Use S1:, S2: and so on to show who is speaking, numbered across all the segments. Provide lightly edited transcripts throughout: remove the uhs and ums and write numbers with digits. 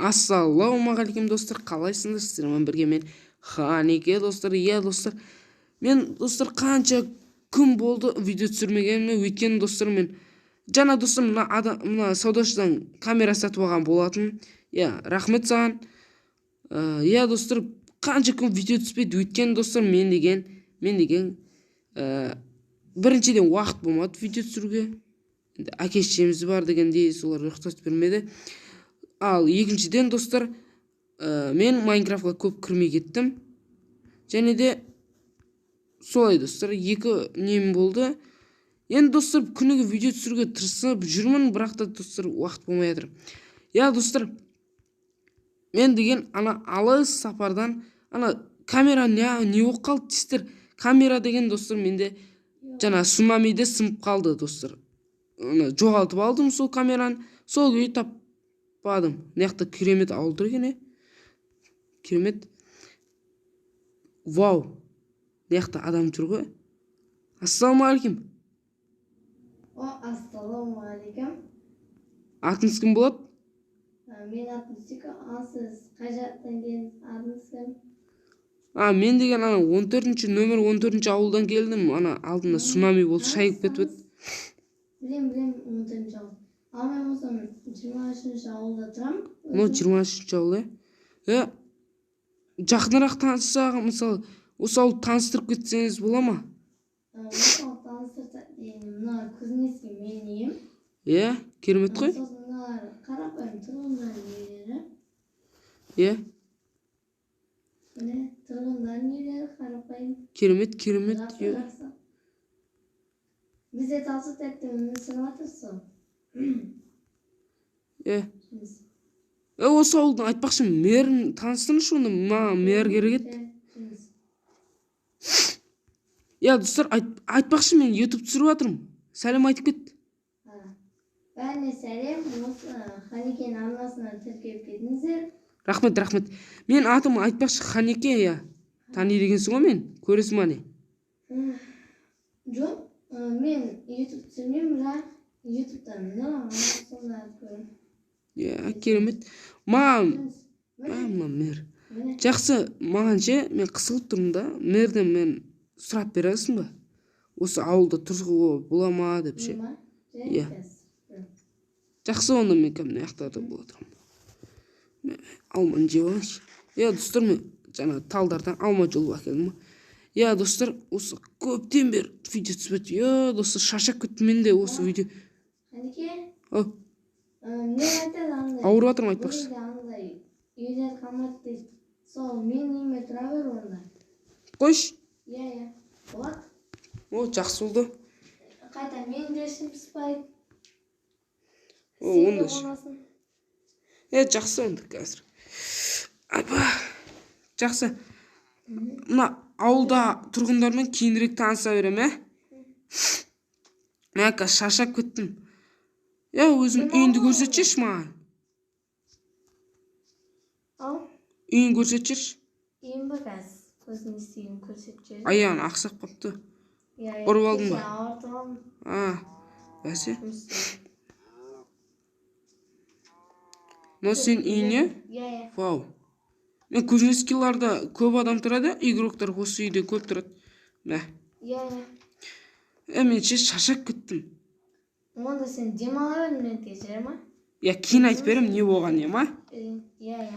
S1: Ассалаумағалейкум, достар! Қалайсыңдар? Сіздермен бірге мен, Ханеке, достар. Иә, достар, мен, достар, қанша күн болды видео түсірмегеніме. Өйткені, достар, мен жаңа, достар, мына адам, мына саудашыдан камера сатып алған болатын. Иә, рахмет саған. Иә, достар, қанша күн видео түспейді? Өйткені, достар, мен деген біріншіден, уақыт болмады видео түсіруге. Енді әке шешеміз бар дегендей, солар рұқсат бермеді. Ал екіншіден, достар, мен Майнкрафтқа көп кірмей кеттім. Және де солай, достар, екі нем болды. Енді, достар, күніге видео түсіруге тырысып жүрмін, бірақ та, достар, уақыт болмай жатыр. Иә, достар, мен деген ана алыс сапардан ана камера не болып қалды дейсіздер. Камера деген, достар, менде жаңа цунамиде сынып қалды, достар. Ана жоғалтып алдым сол камераны, сол күйі таппадым. Мына жақта керемет ауыл тұр екен, е, керемет. Вау, мына жақта адам жүр ғой. Ассалаумағалейкум!
S2: О, ассалаумағалейкум!
S1: Атыңыз кім болады?
S2: Менің атым Сика. Ал сіз қай жақтан келдіңіз? Атыңыз кім?
S1: А, мен деген ана 14-нөмір, 14-ауылдан келдім. Ана алдында цунами болды, шайып кетіп еді.
S2: Білем, білем, 14-ауыл. Ал мен болсам 23-ауылда тұрамын.
S1: Мынау 23-ауыл, иә. Е, жақынырақ таныссақ, мысалы, осы ауылды таныстырып кетсеңіз бола ма?
S2: Осы ауылды таныстырса, енді мына Кузнецкий менің үйім.
S1: Иә, керемет қой.
S2: Сосын мыналар қарапайым тұрғындардың үйлері. Міне, тұрғындардың үйлері қарапайым.
S1: Керемет, керемет.
S2: Жақсы,
S1: Иә.
S2: жақсы. Бізде талсу тәтті өмір сүріп жатырсыз ғой.
S1: Иә. Е, осы ауылдың, айтпақшы, мэрін таныстырыңызшы онда. Маған мэр керек еді. Иә, достар, айтпақшы, мен Ютуб түсіріп жатырмын, сәлем айтып кет.
S2: Бәріне сәлем! Осы Ханекенің арнасына тіркеліп кетіңіздер.
S1: Рахмет, рахмет. Мен атым, айтпақшы, Ханеке. Иә, таниды екенсің ғой мен, көресің ба, не?
S2: Жоқ, мен Ютуб түсірмеймін, бірақ Ютубтан мына сондарды көремін.
S1: Иә, керемет. Маған
S2: Міне.
S1: Мына мэр.
S2: Міне.
S1: Жақсы, маған ше, мен қысылып тұрмын да, мэрден мен сұрап бере аласың ба, осы ауылда тұруға бола ма деп ше?
S2: Мен ма?
S1: Иә.
S2: Қазір.
S1: Жақсы, онда мен кәдімгі мына жақтарда бола тұрамын. Мен алманы жеп алайыншы. Иә, достар, мен жаңа талдардан алма жұлып әкелдім ғой. Иә, достар, осы көптен бері видео түспеді. Иә, достар, шаршап кеттім мен де осы видео.
S2: Ханеке.
S1: Ау.
S2: Мен айтады андай.
S1: Ауырып жатырмын,
S2: Бұл
S1: айтпақшы.
S2: жерде андай үйлер қалмады дейді. Сол менің үйіме тұра бер онда.
S1: Қойшы.
S2: Иә, болады.
S1: О, жақсы болды.
S2: Қайта мен де ішім пыспайды.
S1: О,
S2: Сен де
S1: онда ше.
S2: қонасың.
S1: Е, жақсы онда, қазір. Айба, жақсы, мына ауылда тұрғындармен кейінірек таныса беремін. Иә, мен қазір шаршап кеттім. Иә, өзің үйіңді көрсетші маған.
S2: Ал.
S1: Үйін көрсетші.
S2: Үйім ба? Қазір өзің не істегенін көрсетіп жіберейін.
S1: Аяғын ақсап қалыпты.
S2: Иә.
S1: Ұрып алдың ба?
S2: Кеше ауыртып алдым.
S1: А, бәсе.
S2: Жұмыс істеп.
S1: Мынау сенің үйің, иә?
S2: Иә.
S1: Вау, мен Кузнецкийларда көп адам тұрады, игроктар осы үйде көп тұрады, мә.
S2: Иә.
S1: Е, мен ше, шаршап кеттім.
S2: Онда сен демала бер мына жарай ма?
S1: Иә, кейін айтып беремін не болғанын, иә ма?
S2: Иә.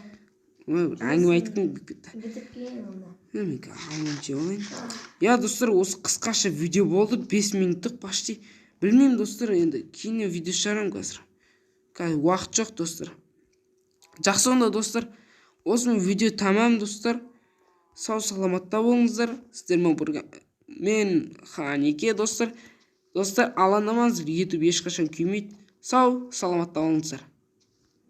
S1: Ой, бір әңгіме айтқым келіп кетті.
S2: Бітіп келейін онда.
S1: Е, мен қазір алманы жеп алайын. Иә, достар, осы қысқаша видео болды, 5 минуттық почти. Білмеймін, достар, енді кейіннен видео шығарамын. Қазір уақыт жоқ, достар. Жақсы онда, достар, осымен видео тәмам. Достар, сау саламатта болыңыздар. Сіздермен бірге мен, Ханеке, достар. Достар, алаңдамаңыздар, Ютуб ешқашан күймейді. Сау саламатта болыңыздар.